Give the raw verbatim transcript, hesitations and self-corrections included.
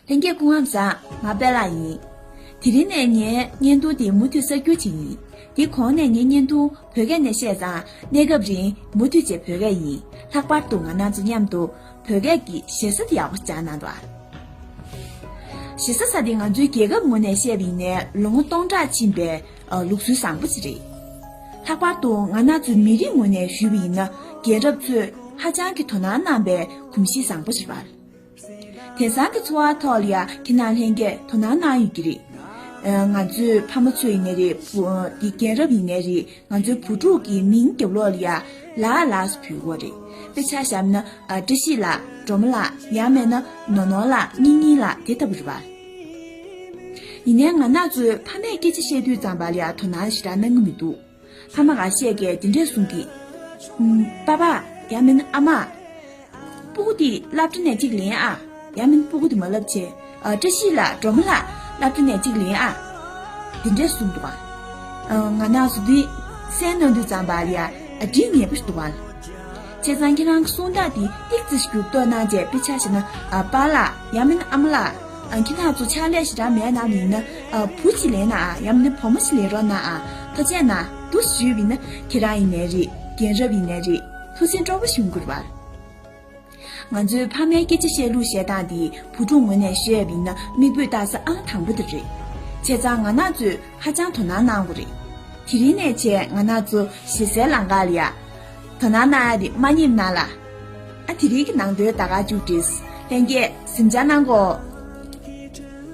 ལྷན་རྒྱས་སྐུ་ཁམས་བཟང་། ང་པད་ལགས་ཡིན། དེ་རིང་ནས་ངའི་བརྙན་ཐུང་འདི་མུ་མཐུད་གསར་འགྱུར་ཅིག་ཡིན། དེ་གོང་ནས་ངའི་བརྙན་ཐུང་བོད་སྐད་ནས་བཤད་ཙང་གནས་སྐབས་རིང་མུ་མཐུད་བྱས་བོད་སྐད་ཡིན། ལྷག་པར་དུ་ང་རང་ཚོ་མཉམ་དུ་བོད་སྐད་ཀྱི་ཞེ་ས་དེ་ཡག་པོ་སྦྱང་གནང་འདུག་ཨ། ཞེ་ས་ས་དེ་ང་ཚོའི་རྒྱལ་ཁབ་ངོས་ནས་བཤད་པ་ཡིན་ནའི་ལོ་ངོ་སྟོང་ཕྲག་ཕྱིན་པའི་ཨ་ལུགས་སྲོལ་བཟང་པོ་ཞིག་རེད། ལྷག་པར་དུ་ང་རང་ཚོའི་མི་རིགས་ངོས་ནས་ཞུས་པ་ཡིན་ན་རྒན་རབས་ཚོས་ཧ་ཅང་གི་དོ་སྣང་གནང་པའི་གོམས་གཤིས་བཟང་པོ་ཞིག་རེད་པ། དེང་སང་གི་འཚོ་བ་ཐོག་ལ་ཡང་ཁྱེད་རྣམས་ལྷན་རྒྱས་དོ་སྣང་གནང་ཡོད་ཀྱི་རེད། ཨ་ང་ཚོའི་ཕ་མ་ཚོ་ཡིན་ནའི་རེད། བུ་ཨ་དེ་རྒན་རབས་ཡིན་ནའི་རེད། ང་ཚོའི་བུ་ཕྲུག་གི་མིང་རྒྱབ་ལོགས་ལ་ཡང་ལ་ལ་ཟེར་ཕུལ་གྱི་ཡོད་རེད། དཔེར་ཆ་བཞག་ན་ཨ་བཀྲ་ཤིས་ལགས། སྒྲོལ་མ་ལགས། ཡང་མིན་ན་ནོར་ནོར་ལགས། སྙིང་སྙིང་ལགས། དེ་ལྟ་བུ་རེད་པ། ཡིན་ནའི་ང་རང་ཚོའི་ཕ་མས་སྐད་ཆ་བཤད་དུས་ཙམ་པ་ལ་ཡང་དོ་སྣང་ཞེ་དྲག་གནང་གི་མི་འདུག་ཕ་མ་ཁ་ཤས་ཀྱིས་དེ་འདྲས་གསུང་གི། ཨུམ། པ་ཕ། ཡང་མིན་ན་ཨ་མ། སྤུ་གུ་དེ་སློབ་གྲྭ་ནས་གཅིག་ལེན་ཨ། ཡང་མིན་སྤུ་གུ་དེ་མ་སློབ་བྱེད། ཨ་བཀྲ་ཤིས་ལགས། སྒྲོལ་མ་ལགས། སློབ་གྲྭ་ནས་གཅིག་ལེན་ཨ། དེ་འདྲས་གསུང་འདུག་ཨ། ཨ་ང་རང་ཚོ་འདི་གསན་གནང་དུས་ཙམ་པ་ལ་ཡ་ཨ་འགྲིག་ཉེ་པོ་ཞིག་འདུག་ཨ། བྱས་ཙང་ཁྱེད་རང་གི་གསུང་སྟངས་དེ་ཏིག་ཙི་ཞིག་འགྱུར་ལྡོག་གནང་བྱས། དཔེར་ཆ་བཞག་ན་ཨ་པཱ་ལགས། ཡང་མིན་ཨ་མ་ལགས། ཨ་ཁྱེད་རང་ཚོ་ཕྱག་ལས་ཞེ་དྲག་མེད་གནང་བ་ཡིན་ན་ཨ་བུ་ཅིག་ལེན་ན་ཨ། ཡང་མིན་བུ་མོ་ཅིག་ལེན་རོགས་གནང་ཨ། ཐུགས་རྗེ་གནང་། འདུག་ཞུས་པ་ཡིན་ན་ཁྱེད་རང་ཡིན་ནའི་རེད། རྒན་རབས་ཡིན་ནའི་རེད། ཐུགས་སེམས་སྤྲོ་པོ་ཞིག་འགྱུར་བ། ང་ཚོའི་ཕ་མའི་སྐད་ཆ་བཤད་ལུགས་བཤད་སྟངས་འདི་བུ་ཕྲུག་ངོས་ནས་བཤད་པ་ཡིན་ན་མིག་དཔེ་ལྟ་ས་ཨང་དང་པོ་དེ་རེད། བྱས་ཙང་ང་རང་ཚོས་ཧ་ཅང་དོ་སྣང་གནང་དགོས་རེད། དེ་རིང་ནས་བྱས་ང་རང་ཚོ་ཞེ་སའི་ལམ་ཁ་ལ་ཡ། དོ་སྣང་གནང་ཡ་དེ་མ་ཉེས་གནང་ལ། ཨ་དེ་རིང་གི་ནང་དོན་ད་ག་མཇུག་བསྒྲིལ། ལྷན་རྒྱས་གཟིམ་འཇག་གནང་གོ།